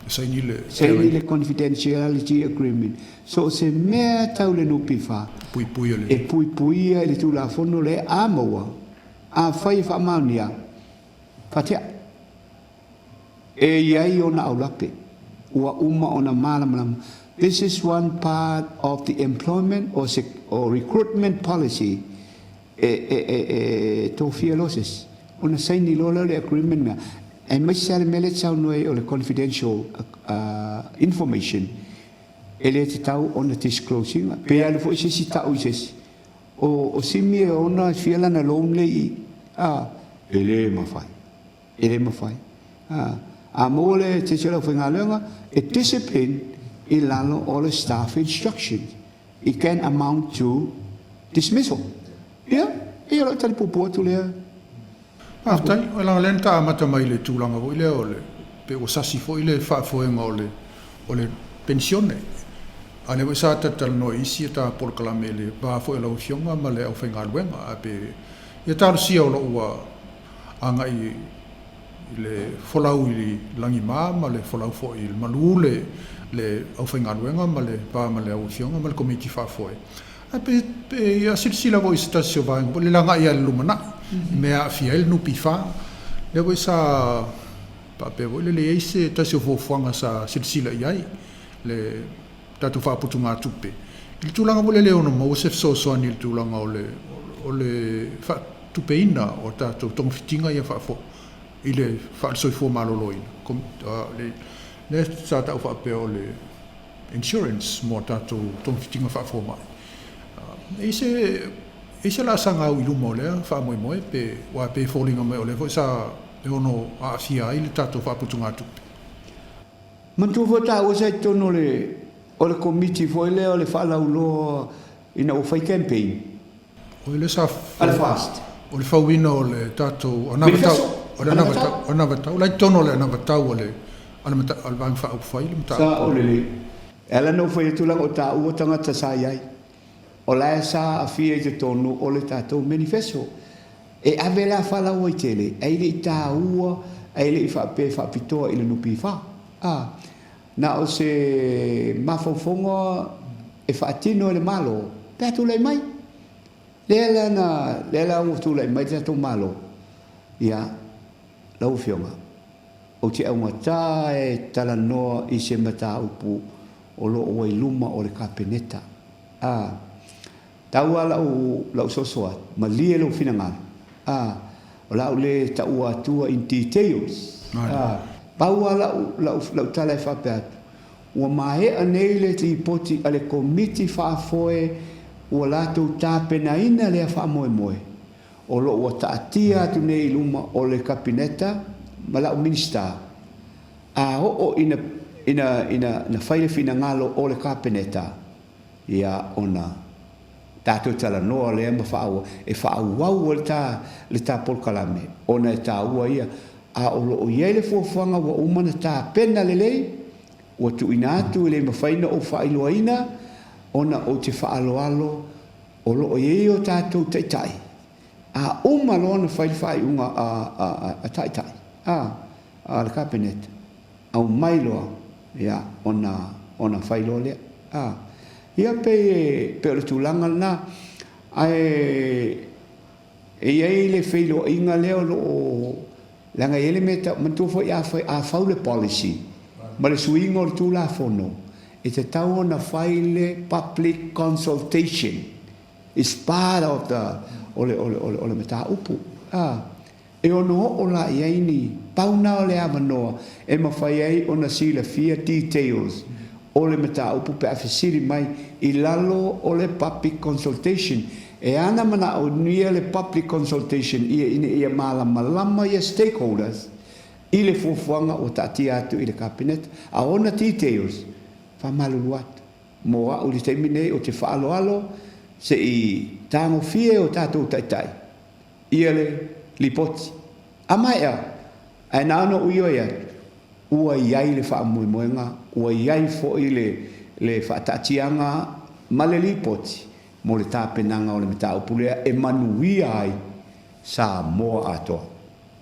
Saini le,
saini le Confidentiality Agreement. So o se mea tau le NPF,
Puipuia le.
e puipuia i le Tulafono lea a maua, afai e faamaonia, faatea. E i ai ona aulape ua uma ona malamalama This is one part of the employment or or recruitment policy e e e e tofia loa se isi ona saini loa lea o le agreement mea aemaise lava le mea lea e te saunoa ai o le confidential information e le tatau ona disclose ina pe alu foi se isi tau i se isi o o Simi e ona fia lana loan lea i i a e le mafai. E le mafai. A, a maua le tesi o le aufaigaluega, e discipline i lalo o le staff instructions. It can amount to dismissal. Ia, ia o lau tali puupuu atu lea.
Faafetai. Leaga o lea na ta amata mai i le tulaga foi lea o le, pe ua sasi foi le faafoega o le, o le penisione. A o lea foi sa talatalanoa i isi a ta polokalame i le va foi o lau Afioga ma le aufaigaluega. Ae pe, ia talosia o lo o ua agai i le folau i lagima ma le folau foi i le malu le le aufaigaluega ma le va ma le auafioga ma le Komiti Faafoe. Ae pe pe ia silasila foi i se tasi o vaega foi lele agai lava i le lumanai i mea e aafia ai le NPF. Lea foi sa faapea foi lele e i ai se tasi o fuafuaga sa silasila i ai le tatou faaputugatupe i le tulaga foi lele e ono maua se fesoasoani i le tulaga o le o le tupeina o tatou togafitiga ia faafoi i le faale-soifua maloloina, lea sa tau faapea o le insurance mo tatou togafitiga faafomai. E i ai se laasaga au i luma o lea faamoemoe pe, aua e pei e foliga mai o lea foi sa e ono aafia ai le tatou faaputugatupe.
Manatua foi taua sa i totonu o le o le Komiti foi lea o le faalauiloa ina ua fai campaign.
O lea sa A le
FAST.
O le fauina o le tatou anavatau, o le anavatau, anavatau, la i totonu o le anavatau a le a le a le Vaega Faaupufai le mataupu.
Sa o lelei. E ala ona ou fai atu leaga o taua tagata sa i ai. O la e sa aafia i totonu o le tatou manifesto. E ave la faalauaitele, ae le i taua, ae le i faapea e faapitoa i le NPF. A. Na o se mafaufauga e faatino e le Malo pe a tulai mai. Lea la na, lea la ua tulai mai le tatou Malo, ia, lau Afioga, ou te augata e talanoa i se mataupu o lo o ua i luma o le Kapeneta. A, tau lava lau, lau soso atu, malie lou finagalo. A, o le a ou le taua atua in details. A, pau lava lau, lau, lau tala e faapea atu, ua maea nei le lipoti a le Komiti Faafoe ua latou tapenaina lea faamoemoe, o lo o ua taatia atu nei i luma o le Kapeneta ma lau Minisita, a oo ina, ina, ina, ina fai le finagalo o le Kapeneta, ia ona tatou talanoa lea ma faaauau, e faaauau ai le ta, le ta polokalame, ona e taua ia. A o lo o i ai le fuafuaga ua uma ona tapena lelei, ua tuuina atu e le mafai ona ou faailoaina, ona ou te faaaloalo o lo o i ai o tatou taitai, a uma loa ona fai le faaiuga a, a, a, a taitai, a, a le Kapeneta, aumai loa, ia, ona, ona fai loa lea. A, ia pei e, pei o le tulaga lena. Ae e i ai le feiloaiga lea o lo o, leaga e i ai le mea e tau, manatua foi a fai, a fau le policy ma le suiga o le Tulafono, e tatau ona fai le public consultation. It's part of the, o le, o le, o le, o le mataupu. A. E ono oo la i ai ni pauna o le avanoa e mafai ai ona silafia details o le mataupu pe a fesili mai i lalo o le public consultation. E ana manaonia le public consultation ia ina ia malamalama ia stakeholders i le fuafuaga ua taatia atu i le Kapeneta. A o ona details, faamalulu atu. Mo au i le taimi nei ou te faaaloalo se i tagofie o tatou taitai ia le lipoti. A maea, ae na ona ou ioe atu, ua i ai le faamoemoega, ua i ai foi le le faataatiaga ma le lipoti mo le tapenaga o le mataupu lea e manuia ai Samoa atoa.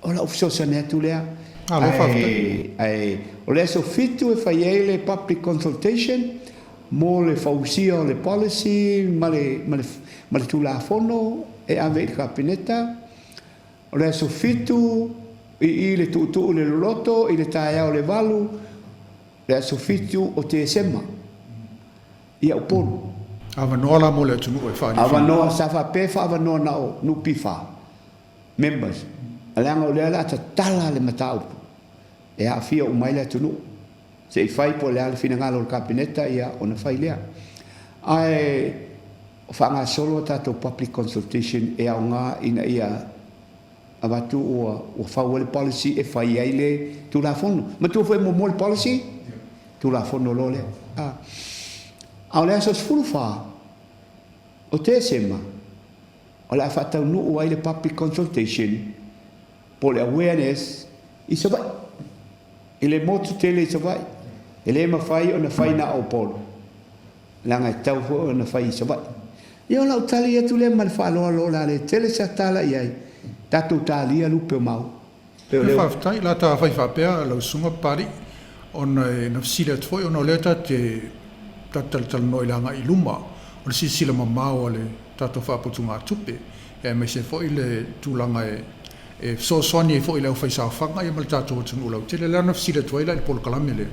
O lau fesoasoani atu lea.
Malo faafetai.
Ae o le aso 7 e fai ai le public consultation mo le fausia o le policy ma le, ma le, ma le Tulafono e ave i le Kapeneta. O le aso 7 i i le tuutuu i le loloto i le taeao i le 8, le aso 7 o Tesema i Upolu.
Avanoa la mo le atunuu e faaali
finagalo. Avanoa, sa faapea e faaavanoa na o NPF members, leaga o lea o le a tatala le mataupu e aafia uma ai le atunuu. Se i fai po o le a le finagalo o le Kapeneta ia ona fai lea. Ae faagasolo a tatou public consultation e aoga ina ia avatu ua ua fau ai le policy e fai ai le Tulafono. Matua foi muamua le policy, Tulafono loa lea. A, a o le aso 14 o Tesema o le a faataunuu ai le public consultation po o le awareness i Savaii. I le motu tele i Savaii, e le mafai ona fai na o Upolu, leaga e tatau foi ona fai i Savaii. Ia o lau tali atu lea ma le faaaloalo o le a le tele se tala i ai, tatou talia lupe o maua.
Pei o lea. Faafetai, la ta fai faapea lau Susuga Papalii, ona e na fesili atu foi ona o lea ta te ta te talatalanoa i le agai i luma o le silasila mamao a le tatou faaputugatupe, aemaise foi le tulaga e e fesoasoani ai foi i le aufaisaofaga ia ma le tatou atunuu lautele. O lea na fesili atu ai la i le polokalame lea,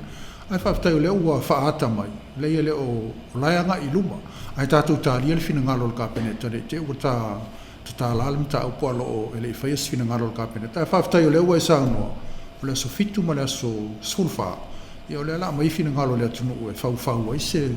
ae faafetai o lea ua faaata mai, leai e le o, o la e agai i luma, ae tatou talia le finagalo o le Kapeneta ne i te i ua ta tatala le mataupu a o lo o e le i faia se finagalo o le Kapeneta. Ae faafetai o lea ua e saunoa, o le aso 7 ma le aso 14, ia o lea o le a aumai finagalo o le atunuu e faufau ai se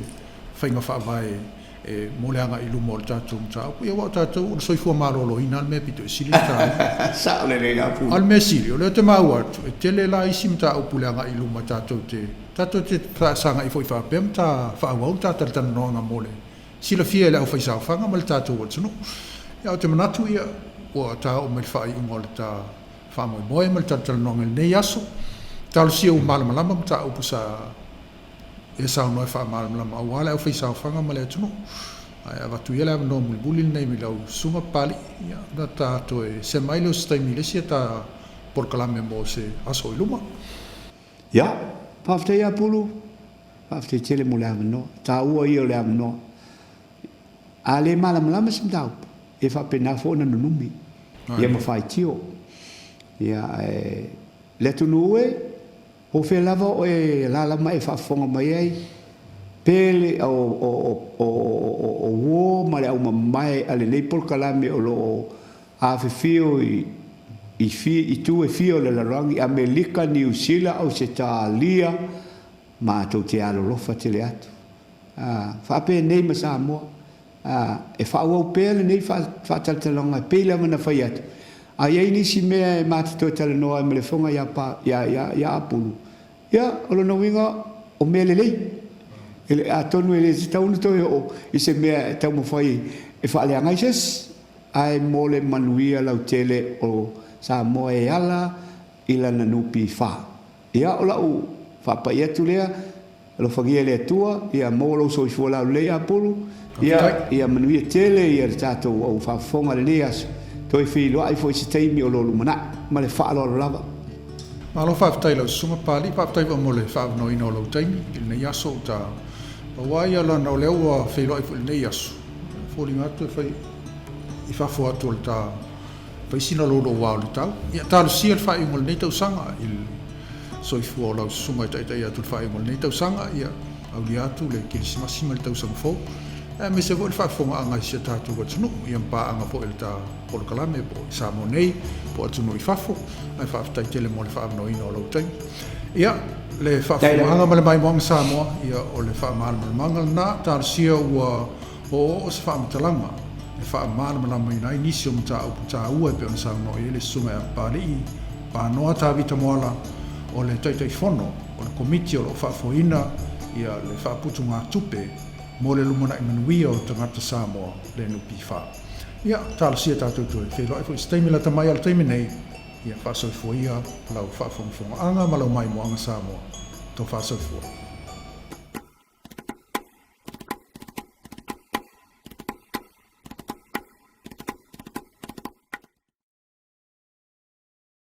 faiga faavae e mo le agai i luma o le tatou mataupu. Ia aua o tatou o le soifua maloloina lava le mea pito i sili le taua.
Sao lelei la
Pule. A o le mea sili, o lea ou te maua atu, e tele la isi mataupu i le agai i luma tatou te, tatou te sagai foi faapea ma ta faaauau le ta talatalanoaga mo le silafia e le aufaisaofaga ma le tatou atunuu. Ia ou te manatu ia ua ta oo mai i le faaiuga o le ta faamoemoe ma le talatalanoaga i lenei aso. Talosia ua malamalama mataupu sa e saunoa e faamalamalama aua le aufaisaofaga ma le atunuu. Ae avatu ia le avanoa mulimuli lenei i lau Susuga Papalii, ia, ona ta toe sema ai lea o se taimi i le isi a ta polokalame mo se aso i luma.
Ia, faafetai ia Pulu, faafetai tele mo le avanoa. Taua ia o le avanoa. A le malamalama se mataupu. E faapena foi ona nunumi ia ma faitio. Ia, ae le atunuu e, po o fea lava o e alaala ma e faafofoga mai ai, pe le o, o, o, o, o uo ma le aumamae a lenei polokalame o lo o afifio i, i, i itu e fia o le lalolagi, Amerika, Niu Sila, Ausetalia, matou te alolofa tele atu. A, faapenei ma Samoa. A, e faaauau pea lenei faatalatalanoaga e pei lava ona fai atu, a i ai nisi mea e ma te toe talanoa ai ma le Afioga ia Pa, ia, ia, ia Apulu, ia, o lona uiga, o mea lelei. E le, atonu e le tatau ona toe oo i se mea e taumafai e faaleaga ai se isi, ae mo le manuia lautele o Samoa e ala i lana NPF. Ia, o lau faapai atu lea, Alofagia e le Atua, ia maua lou soifua laulelei Apulu, ia, ia manuia tele ia le tatou au faafofoga i lenei aso, toe feiloai foi i se taimi o lo lumanai. Ma le faaaloalo lava.
Malo faafetai i lau Susuga Papalii, faafetai foi mo le faaavanoaina o lou taimi i lenei aso ua ta pau ai ia lana o lea ua feiloai foi i lenei aso, e foliga atu e fai i fafo atu o le ta Fai sina louloua o le tau. Ia talosia le faaiuga o lenei tausaga i le soifua o lau susuga e taitai atu i le faaiuga o lenei tausaga. Ia aulia atu le Kerisimasi ma le tausaga fou, aemaise foi le faafofogaaga i si a tatou atunuu, ia ma paaga foi a le ta polokalame po o i Samoa nei po o atunuu i fafo. Ae faafetai tele mo le faaavanoaina o lou taimi. Ia, le faafofogaaga ma le maimoaga Samoa, ia o le faamalamalamaga lena. Talosia ua Oooo se faamatalaga e faamalamalamaina ai nisi o mataupu taua e pei ona saunoa i ai le Susuga ia Papalii Panoa Tavita Moala, o le Taitaifono o le Komiti o lo o faafoeina ia le faaputugatupe mo le lumanai manuia o tagata Samoa, le NPF. Ia, talosia tatou toe feiloai foi i se taimi lata mai a le taimi nei, ia faasoifua ia lau faafogafogaaga ma lau maimoaga Samoa. Tofa soifua.